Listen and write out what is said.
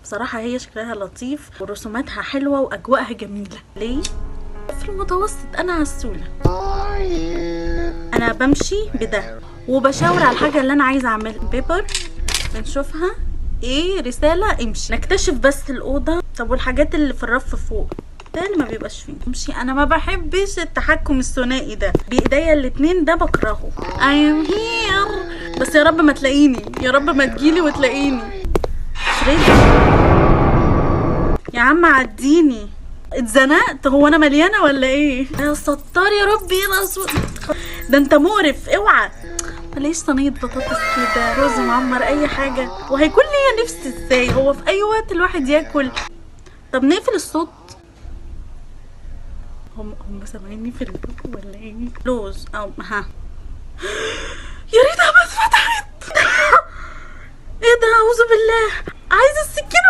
بصراحة هي شكلها لطيف ورسوماتها حلوة واجواءها جميلة. ليه؟ في المتوسط انا عسولة. انا بمشي بده وبشاور على الحاجة اللي انا عايزة اعملها. بيبر بنشوفها ايه، رسالة امشي. نكتشف بس الأوضة. طب والحاجات اللي في الرف فوق ده اللي ما بيبقاش فيه. امشي. انا ما بحبش التحكم الثنائي ده بايديا الاتنين، ده بكرهه. I am here. بس يا رب ما تلاقيني، يا رب ما تجيلي وتلاقيني. فريد يا عم عديني، اتزنقت. هو انا مليانة ولا ايه؟ يا ستار يا رب، ايه الاصوات ده؟ انت مقرف، اوعى. ملاقيش صينية بطاطس كده، رز معمر، اي حاجه. وهيكون ليا نفس ازاي؟ هو في اي وقت الواحد ياكل. طب نقفل الصوت. هم سامعيني في البيت ولا ايه؟ لوز او ها، يا ريتها ما اتفتحت. ايه ده؟ اعوذ بالله، عايزه السكينه.